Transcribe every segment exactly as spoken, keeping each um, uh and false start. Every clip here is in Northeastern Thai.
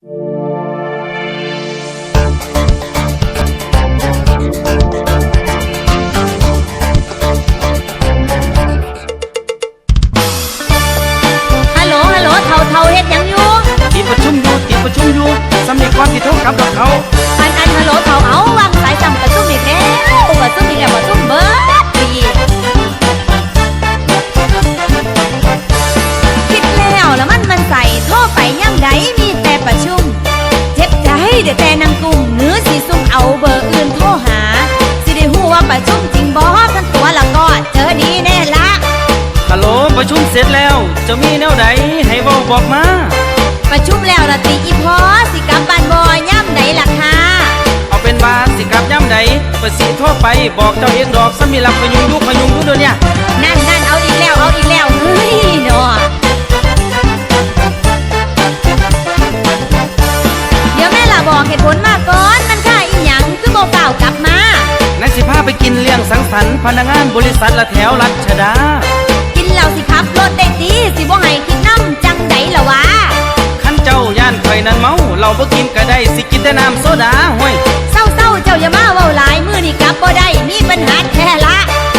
ฮัลโหล ฮัลโหล เฒ่า เฒ่า เฮ็ดหยังอยู่ ติดประชุมอยู่ ติดประชุมอยู่ ส่ำนี้ก่อนสิโทรกลับดอกเฒ่า อัน อัน ฮัลโหล เฒ่า เอ้า วางสาย ซ้ำประชุมอีกแล้ว ประชุมอีกแล้ว ประชุมเบิดปี คิดแล้วละมันหมั่นไส้ โทรไปยามใดมีแต่ประชุม เจ็บใจได้แต่นั่งกุ้ม หรือสิซุ่มเอาเบอร์อื่นโทรหา สิได้ฮู้ว่าประชุมจริงบ่ คันตั๋วละก็เจอดีแน่ละ ฮัลโหล ประชุมเสร็จแล้ว เจ้ามีแนวใดให้เว้าบอกมา ประชุมแล้วละติอีพอ สิกลับบ้านบ่ยามใดล่ะคะ เอาเป็นว่าสิกลับยามใด ข้อยสิโทรไปบอกเจ้าเองดอก ส่ำนี้ล่ะ ข้อยยุ่งอยู่ ข้อยยุ่งอยู่เดี๋ยวนี้ นั่น นั่น เอาอีกแล้ว เอาอีกแล้ว เฮ้ยเนาะ เดี๋ยวแม่ล่ะบอกเหตุผลมาก่อน มันค่าอีหยังคือบ่ฟ้าวกลับมา ไหนสิพาไปกินเลี้ยงสังสรรค์พนักงานบริษัทละแถวรัชดา กินแล้วสิขับรถได้ติ สิบ่ให้คิดนำจั่งใดล่ะวะ คันเจ้าย้านข้อยนั้นเมา เหล้าบ่กินก็ได้ สิกินแต่น้ำโซดา ห้วย เซาๆ เจ้าอย่ามาเว้าหลาย มื้อนี้กลับบ่ได้ มีปัญหาแท้ละ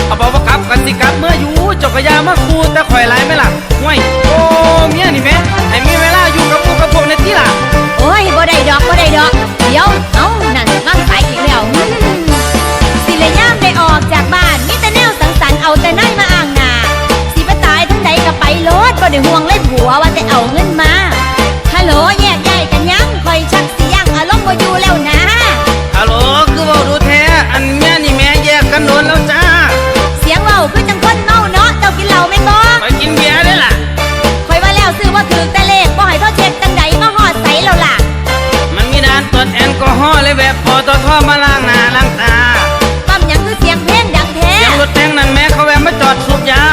เอาบอกว่ากลับก็สิกลับเมืออยู่ เจ้าก็อย่ามาคู่แต่ข้อยหลายแม่ล่ะ ห้วย โอ้ เมียนี่แหม ให้มีเวลาอยู่กับหมู่กับพวกแหน่ติล่ะ โอ้ย บ่ได้ดอก บ่ได้ดอก เดี๋ยว เอ้า นั่น วางสายอีกแล้ว อืม สิละยามได้ออกจากบ้าน มีแต่แนวสังสรรค์ เอาแต่นายมาอ้างหน้า สิไปตายทางใดก็ไปโลด บ่ได้ห่วงเลยผัว ว่าแต่เอาเงินมา ฮัลโหล แยกย้ายกันยัง ข้อยชักสิยั้งอารมณ์บ่อยู่แล้วนะ ฮัลโหล คือเว้าดูแท้ อันเมียนี่แหม แยกกันโดนแล้วจ้า เสียงเว้าคือจั่งคนเมาเนาะ เจ้ากินเหล้าแม่นบ่ ข้อยกินเบียร์เด้ล่ะ ข้อยว่าแล้วซื้อบ่ถืกแต่เลข บ่ให้โทรเช็คจั่งใด มาฮอดไสแล้วล่ะ มันมีด่านตรวจแอลกอฮอล์ เลยแวะ ปตท มาล้างหน้าล้างตา ปั๊มหยังคือเสียงเพลงดังแท้ เสียงรถแท็กนั่นแหม เขาแวะมาจอดสูบยา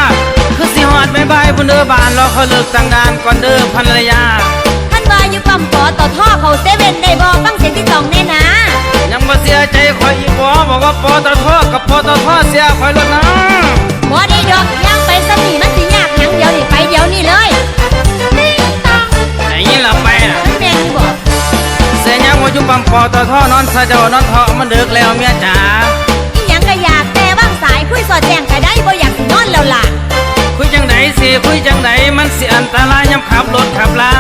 คือสิฮอดบ่ายๆ พุ้นเด้อ บ้านรอเขาเลิกตั้งด่านก่อนเด้อภรรยา คันว่าอยู่ปั๊ม ปตท เข้าเซเว่นได้บ่ ฟังเสียงติดต่องแน่นะ ยังบ่เชื่อใจข้อยอีกบ่ บอกว่า ปตท กับ ปตท เชื่อข้อยโลดนะ บ่ได้ดอก ย่างไปส่ำนี้มันสิยากหยัง เดี๋ยวนี้ไปเดี๋ยวนี้เลย ติ๊งต๊อง ได้ยินแล้วไปล่ะ มันแม่นอยู่บ่ เสียหยังว่าอยู่ปั๊ม ปตท นอนซะเจ้า นอนเถาะ มันดึกแล้วเมียจ๋า อีหยังก็อยากแต่วางสาย คุยสอดแจ้งก็ได้ บ่อยากสินอนแล้วล่ะ คุยจั่งใดสิ คุยจั่งใด มันสิอันตรายยามขับรถขับลา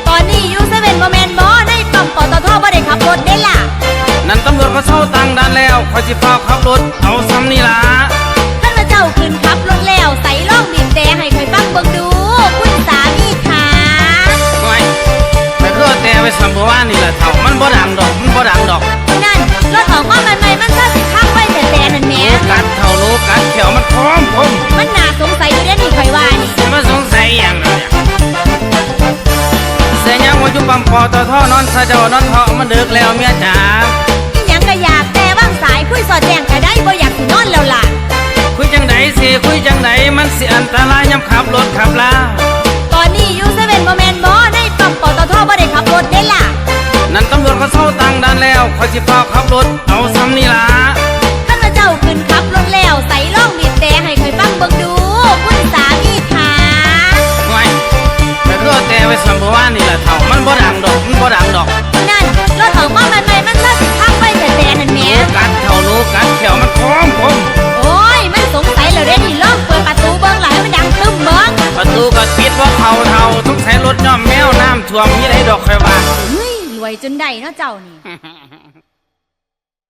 ตอนนี้อยู่เซเว่นบ่แม่นบ่ ในปั๊ม ปตท บ่ได้ขับรถเด้ล่ะ นั่นตำรวจเขาเซาตั้งด่านแล้ว ข้อยสิฟ้าวขับรถ เอาส่ำนี้ล่ะ คันว่าเจ้าขึ้นขับรถแล้ว ใสลองบีบแตรให้ข้อยฟังเบิ่งดู คุณสามีขา โอ้ย ไปคือเอาแต่ไว้ส่ำเมื่อวานนี่ล่ะเฒ่า มันบ่ดังดอก มันบ่ดังดอก นั่น รถออกมาใหม่ๆ มันซะสิขับไวแท้ๆ นั่นแหม หนูกัดเฒ่า หนูกัดแข้วมันคมคม มันน่าสงสัยอยู่เด้นี่ข้อยว่านี่ สิมาสงสัยอีหยังล่ะเนี่ย เสียหยังว่าอยู่ปั๊ม ปตท นอนซะเจ้า นอนเถาะ มันดึกแล้วเมียจ๋า อีหยังก็อยากแต่วางสาย คุยสอดแจ้งก็ได้ บ่อยากสินอนแล้วล่ะ คุยจั่งใดสิ คุยจั่งใด มันสิอันตรายยามขับรถขับลา ตอนนี้อยู่เซเว่นบ่แม่นบ่ ในปั๊ม ปตท บ่ได้ขับรถเด้ล่ะ นั่นตำรวจเขาเซาตั้งด่านแล้ว ข้อยสิฟ้าวขับรถ เอาส่ำนี้ล่ะ คันว่าเจ้าขึ้นขับรถแล้ว ใสลองบีบแตรให้ข้อยฟังเบิ่งดู คุณสามีขา โอ้ย ไปคือเอาแต่ไว้ส่ำเมื่อวานนี่ล่ะเฒ่า มันบ่ดังดอก มันบ่ดังดอก นั่น รถออกมาใหม่ๆ มันซะสิขับไวแท้ๆ นั่นแหม หนูกัดเฒ่า หนูกัดแข้วมันคมคม โอ้ย มันสงสัยแล้วเด้นี่ ลองเปิดประตูเบิ่งล่ะ ให้มันดังตึ้มเบิ่ง ประตูก็ปิดบ่เข้าเฒ่า สงสัยรถย้อมแมว น้ำท่วมมีไดดอกข้อยว่า เฮ้ย รวยจนได้เนาะเจ้านี่